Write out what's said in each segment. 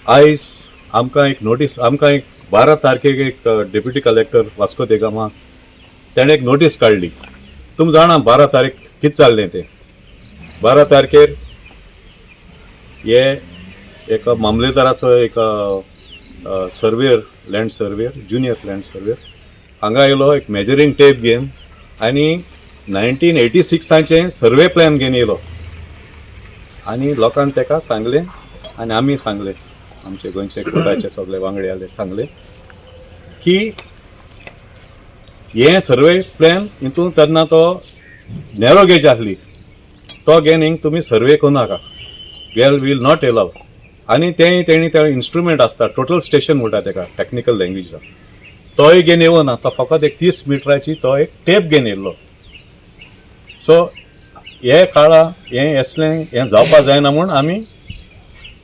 आयज आमकां एक नोटीस, आमकां एक 12 तारखेक एक डेप्युटी कलेक्टर वास्को दे गामा तेणें एक नोटीस काडली. तुमी जाणा 12 तारीख कितें जाल्लें तें. 12 तारखेर हे एका मामलेदाराचो एक surveyor, land surveyor, junior land surveyor हांगा येयलो, एक मेजरींग टेप घेवन आनी 1986आचें सर्वे प्लॅन घेवन येयलो आनी लोकांक तेका सांगलें आनी आमी सांगलें, आमचे गोंयचे कोर्टाचे सगळे वांगडी आले, सांगलें की हें सर्वे प्लॅन हितून तेन्ना तो नॅरो गेज आहली, तो घेवन हिंग तुमी सर्वे करूं नाका, वेल will not allow. आनी तें तेणी ते इन्स्ट्रुमेंट आसता, टोटल स्टेशन म्हणटा तेका टॅक्निकल लँग्वेजान, तोय घेवन येवना, तो फकत एक 30 मिटराची तो एक टेप घेवन येयल्लो. सो हे काळा हें असलें हें जावपा जायना म्हूण आमी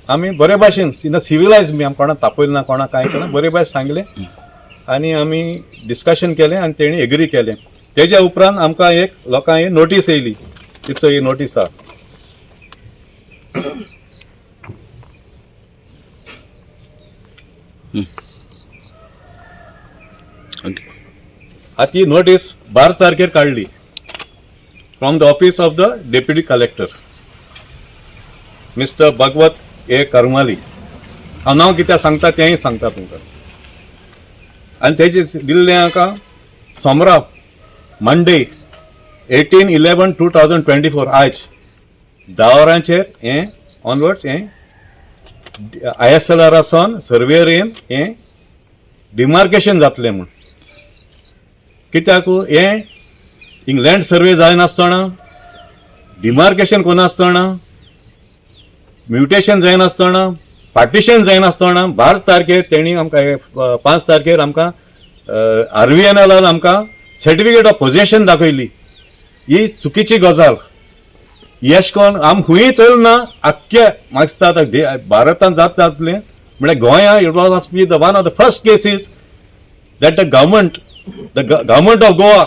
आमी बरे भाशेन इन अ सिविलायज मी, आमी कोणाक तापयलें ना, कोणाक कांय केलें, बरे भाशेन सांगलें आनी आमी डिस्कशन केलें आनी तेणी एग्री केलें. तेज्या उपरांत आमकां एक लोकांक एक नोटीस येयली, तिचो ही नोटीस आहा. आतां ही नोटीस 12 तारखेर काडली from the office of the deputy collector mister Bhagwat A Karmali. हांव नांव कित्याक सांगता तेंय सांगता तुमकां. आनी तेजे दिल्लें आमकां सोमरा मंडे 18/11/2024 आयज 10 वरांचेर हें ऑनवर्ड्स हें I S L आरासान सर्वेयर येवन हें डिमार्केशन जातलें म्हूण. कित्याक हें इंग्लंड सर्वे जायनासतना, डिमार्केशन कोनासतना, म्युटेशन जायनासतना, पार्टिशन जायनासतना 12 तारखेर तेणी आमकां 5 तारखेर आमकां आर व्ही एन एलान आमकां सर्टिफिकेट ऑफ पोजेशन दाखयली. ही चुकीची गजाल. येश कोण आम खंयूय चलना, आख्खे म्हाका दिसता आतां भारतांत जाता जातलें म्हळ्यार गोंया it was be the one of the first cases that the government, the government of Goa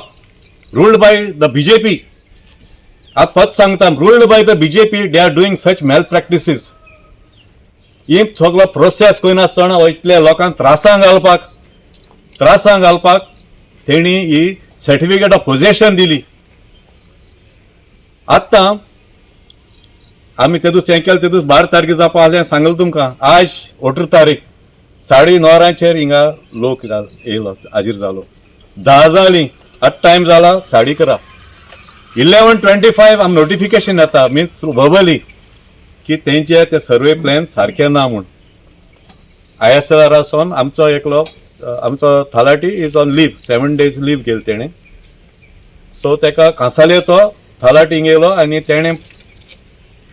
ruled by the BJP, आतां पद सांगता, ruled by the BJP, they are doing such malpractices. ही सगलो प्रोसेस करिनासतना इतल्या लोकांक त्रासांक घालपाक, त्रासांक घालपाक तेणी ही सर्टिफिकेट ऑफ पोजेशन दिली. आतां आमी ते दीस हें केलें, ते दीस 12 तारखे जावपा आहलें सांगलें तुमकां. आयज 18 तारीख 9:30 वरांचेर हिंगा लोक येयलो, हाजीर जालो. 10 जालीं, आतां टायम जाला 11:30, 11:25 आम नोटिफिकेशन येता, मिन्स थ्रू वर्बली, की तेंचे ते सर्वे प्लॅन सारके ना म्हूण. I S L आरासून आमचो एकलो आमचो Talati is on leave, 7 days leave गेले तेणें. सो तेका कांसालेचो थालाटी हिंग येयलो आनी तेणें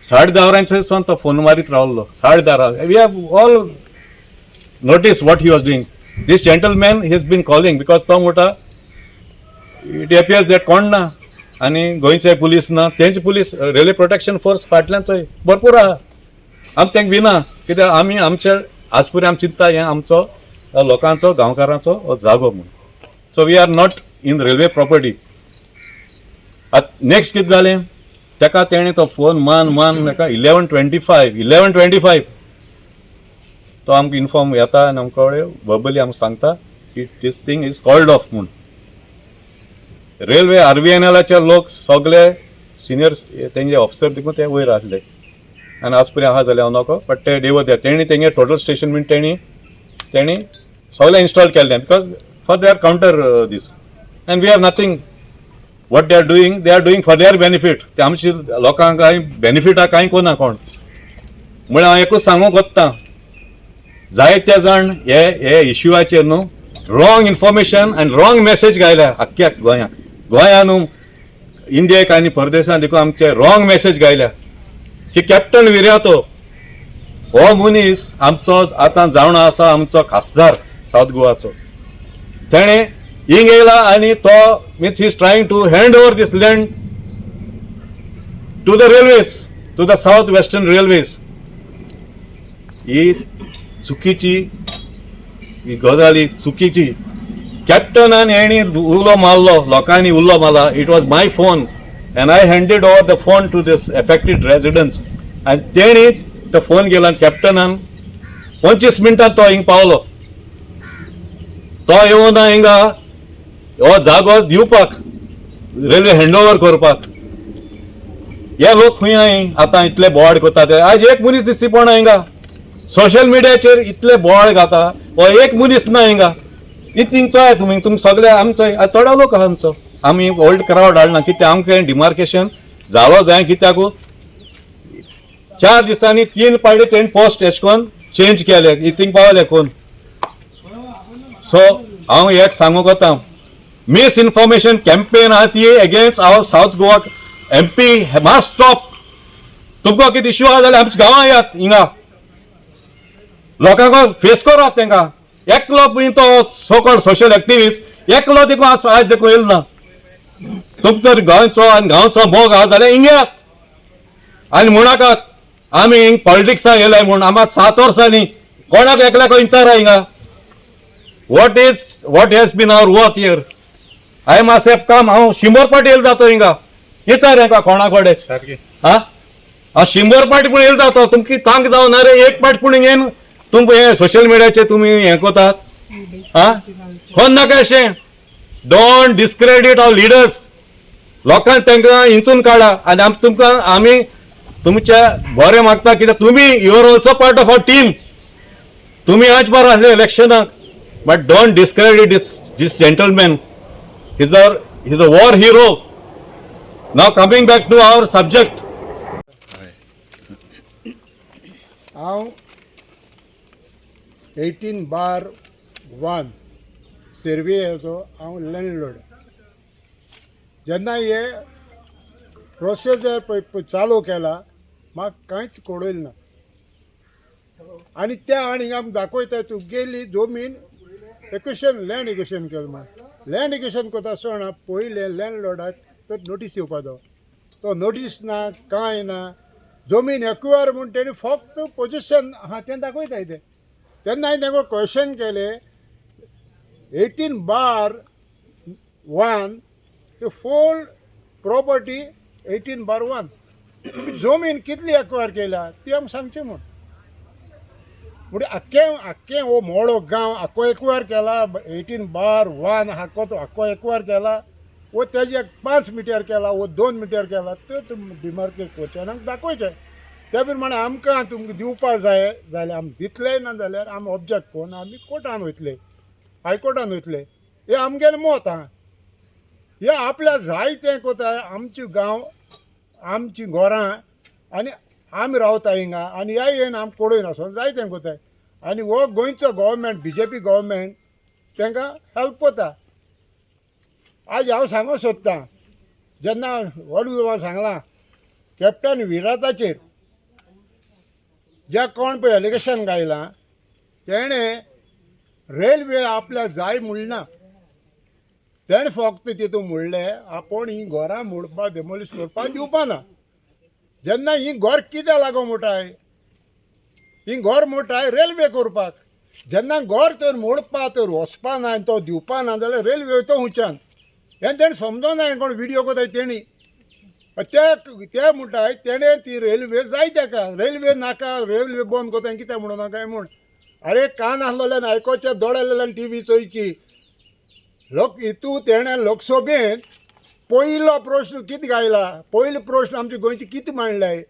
10:30 वरांचेर सावन तो फोन मारीत रावलो. 10:30, we have all notice what he was doing. This gentleman has been calling because तो म्हणटा it appears that कोण ना आनी गोंयचे पुलीस ना, तेंचे पुलीस रेल्वे प्रोटेक्शन फोर्स फाटल्यान चोय भरपूर आहा. आमी तेंका भिना, कित्याक आमी आमचे आज पुरें आमी चिंत्ता हें आमचो लोकांचो गांवकारांचो हो जागो म्हूण. So we are not in railway property. आतां नेक्स्ट कितें जालें, तेका तेणें तो फोन मान मान तेका 11:25, 11:25 तो आमकां इन्फॉर्म येता आनी आमकां कडेन वर्बली आमकां सांगता की this thing is called off म्हूण. रेल्वे आर व्ही एन एलाचे लोक सगळे सिनियर तेंचे ऑफिसर देखून ते वयर आसले आनी आज पर्यंत आहा जाल्यार हांव नको, बट ते देव द्या तेणी तेंगे टोटल स्टेशन बीन तेणी तेणी सगळें इन्स्टॉल केल्लें because for their counter this and we have nothing. What they are doing, they are doing for their benefit. ते आमचे लोकांक कांय बेनिफिटा कांय कोना कोण. म्हळ्यार हांव एकूच सांगूंक सोदतां, जायते जाण हे हे इश्यूआचेर न्हू रॉंग इन्फॉर्मेशन आनी रॉंग मॅसेज घायल्या आख्ख्या गोंयाक, गोंया न्हू इंडियेक आनी परदेशांत देखून आमचे रॉंग मॅसेज घायल्या की कॅप्टन विर्यातो हो मनीस आमचो आतां जावन आसा आमचो खासदार सावथ गोवाचो, तेणें हिंग येयला आनी तो means he is trying to hand over this land to the railways, to the South Western Railways. ही चुकीची ही गजाल, ही चुकीची. कॅप्टनान हेणी उलो मारलो, लोकांनी उलो मारला. It was my phone and I handed over the phone to this affected residents आनी तेणी तो फोन गेला आनी कॅप्टनान 25 मिनटां तो हिंग पावलो. तो येवना हिंगा हो जागो दिवपाक, रेल्वे हँडओवर करपाक. हे लोक खंय आहाय आतां? इतले बोवाळ करता ते. आज एक मनीस दिसती पडना हिंगा. सोशल मिडियाचेर इतले बोवाळ घाता, हो एक मनीस ना हिंगा. इतली चोय तुमी, तुमी सगळे आमचो थोडो लोक आहा आमचो. आमी ओल्ड क्रावड हाडना कित्याक आमकां डिमार्केशन जालो जाय. कित्याक 4 दिसांनी तीन पावटी तेणी पोस्ट एश कोन चेंज केले, इतिंग पावले कोण. सो हांव एक सांगूंक वता, मिसइन्फॉर्मेशन कॅम्पेन आहा ती against our South Goa MP must stop. तुमकां कितें इश्यू आहा जाल्यार आमच्या गांवां येयात, हिंगा लोकांक फेस करात तांकां. एकलो पळय तो सो कॉल्ड सोशल एक्टिविस्ट एकलो देखून आज आज देखून येयलो ना. तुमकां तर गोंयचो आनी गांवचो मोग आहा जाल्यार हिंग येयात आनी म्हणनाकात आमी हिंग पॉलिटिक्साक येयले म्हूण. आमी 7 वर्सांनी कोणाक एकल्याक विचारा हिंगा, what has been our work here? I myself come, हांव 100 पाटी येयल जातो हिंगा. विचार हेका कोणा कडेन. सारकें. हा, हांव 100 पाटी पूण येयल जातो. तुमकी तांक जावना रे एक पाट पूण येन. तुमकां हे सोशल मिडियाचेर तुमी हें करतात हा, कोण नाका अशें. Don't discredit our leaders. लोकांक तांकां इंचून काडा आनी आम तुमकां आमी तुमच्या बरें मागता, कित्याक तुमी you are also part of our team. तुमी आज बरो आसले इलेक्शनाक, but don't discredit this gentleman. He's a war hero. Now coming back to our subject. हांव 18/1 सेर्वियाचो हांव लँडलॉर्ड. जेन्ना हे प्रोसिजर पळय चालू केला, म्हाका कांयच कळयलें ना. आनी त्या आनी आमकां दाखयता तुगेली जमीन एक्विशन, लँड एक्विशन केलें म्हण. लँड एक्विशन करता आसतना पयलें लँडलॉर्डाक तर नोटीस येवपा जावो. तो नोटीस ना, कांय ना. जमीन एक्वायर म्हूण तेणी फक्त पोजिशन आहा तें दाखयता तें. तेन्ना हांवें तांकां क्वेश्चन केलें, 18/1 फूल प्रॉपर्टी 18/1, तुमी जमीन कितली एक्वायर केल्या ती आमकां सांगची म्हूण. म्हणजे आख्खें आख्खें हो मोडो गांव आख्खो एक्वायर केला, 18/1 आख्खो तो आख्खो एक्वायर केला, वो तेजे 5 मिटर केला वो 2 मिटर केला, त्यो तुमी डिमार्केट करचें आनी आमकां दाखयचें. त्या प्रमाणे आमकां तुमकां दिवपा जाय जाल्यार आमी दितले, ना जाल्यार आमी ऑब्जेक्ट करून आमी कोर्टान वयतले, हायकोर्टान वयतले. हें आमगेलें मत आहा. हे आपल्या जाय तें कोता. आमचे गांव, आमचीं घरां आनी आमी रावता हिंगा आनी ह्या येवन आम कोडून वचोन जाय तें कोताय. आनी हो गोंयचो गव्हर्मेंट, बीजेपी गव्हर्मेंट तांकां हेल्प कोता. आज हांव सांगूंक सोदतां, जेन्ना व्हड उलोवपाक सांगलां कॅप्टन विराटाचेर ज्या कोण पळय एलिगेशन घायलां, तेणें रेल्वे आपल्याक जाय म्हणना. तेणें फक्त तितून म्हणलें आपूण ही घरां मोडपाक, डेमोलिश करपाक दिवपाना. जेन्ना ही घर कित्याक लागून मोटाय? ही घर मोटाय रेल्वे करपाक. जेन्ना घर तर मोडपा तर वचपा ना आनी तो दिवपा ना जाल्यार रेल्वे तो हुंच्यान हें तेणें समजोना. कोण विडियो कोताय तेणी ते ते म्हणटाय तेणें ती रेल्वे जाय तेका, रेल्वे नाका, रेल्वे बंद करता कितें म्हणून काय म्हूण. अरे, कान आसलेल्यान आयकोचें, दोळे आसलेल्यान टिवी चोयची. लोक हितू तेणें लोकसभेंत पयलो प्रश्न कितें घायला? पयलो प्रश्न आमच्या गोंयचे कितें मांडलाय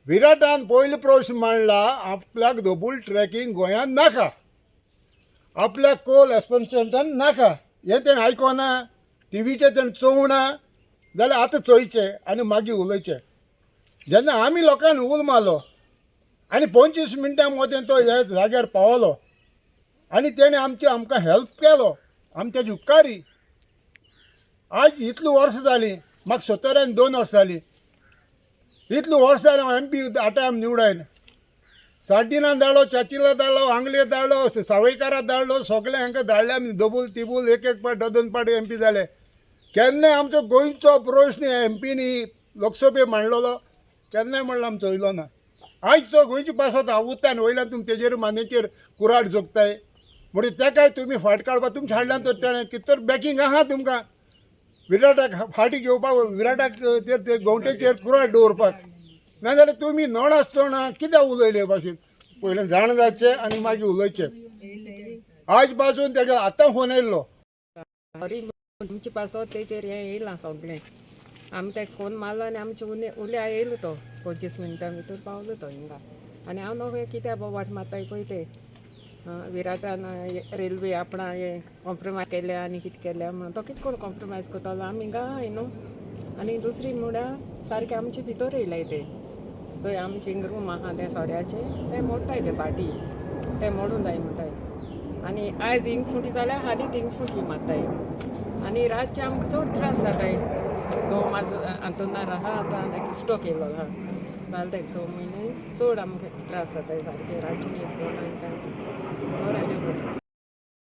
विराटान? पयलो प्रश्न मांडला, आपल्याक डबल ट्रॅकिंग गोंयांत नाका, आपल्याक कोल एक्सपेन्शन नाका. हें तेणें आयकोना, टिवीचेर तेणें चोवना जाल्यार आतां चोयचें आनी मागीर उलोवचें. जेन्ना आमी लोकांनी उलो मारलो आनी 25 मिनटां मदें तो ह्या जाग्यार पावलो आनी तेणें आमचे आमकां हेल्प केलो, आमी तेजी उपकारी. आज इतलीं वर्सां जालीं, म्हाका 72 वर्सां जालीं. इतलीं वर्सां जालीं हांव एमपी आतां आमी निवडून सार्दिना धाडलो, चाचिला धाडलो, आंगले धाडलो, सावयकारा धाडलो, सगळे हांकां धाडले आमी. डबल तिबूल एक एक पाट, दोन दोन पाट एमपी जाले. केन्नाय आमचो गोंयचो प्रश्न एमपीनी लोकसभे मांडलेलो केन्नाय म्हणलो आमचो चोयलो ना. आयज तो गोंयचे पासत आवुता आनी वयल्यान तुमी तेजेर मानेचेर कुराड जोगताय. म्हणजे तेकाय तुमी फाट काडपाक तुमच्या हाडल्यान तर तेणें कितें तर बॅकींग आहा तुमकां विराटाक फाटी घेवपाक, विराटाक ते गवटेचेर कुराड दवरपाक. नाजाल्यार तुमी नोणासतना कित्याक उलयले भाशेन? पयलें जाण जावचें आनी मागीर उलोवचें. आयज पासून तेका आतां फोन येयल्लो. सॉरी, तुमचे पासत तेचेर हें येयलां सगळें. आमी तेका फोन मारलो आनी आमचे उले उल्या येयलो तो 25 मिनटां भितर पावलो तो हिंगा. आनी हांव न्हू कित्याक बोवाट मारताय पळय ते विराटान रेल्वे आपणा हें कॉम्प्रोमायज केल्या आनी कितें केल्या म्हणून. तो कितें करून कॉम्प्रोमायज करतलो? आमी हिंगा आहाय न्हू. आनी दुसरी म्हळ्यार सारकें आमचे भितर येयलाय ते. जंय आमचे हिंग रूम आहा तें सोऱ्याचें तें मोडटाय ते भाटी, तें मोडून जाय म्हणटाय. आनी आयज हिंग फुटी जाल्यार हालीं थिंग फुटी मारताय आनी रातचे आमकां चड त्रास जाताय. घोव म्हाजो आंतोनार आहा, आतां ताका स्ट्रोक येयलो आहा, जालें ताका 6 म्हयने. चड आमकां त्रास जाताय सारके रातचे, न्हीद पडना आनी कांय ना. बरें, देव बरें.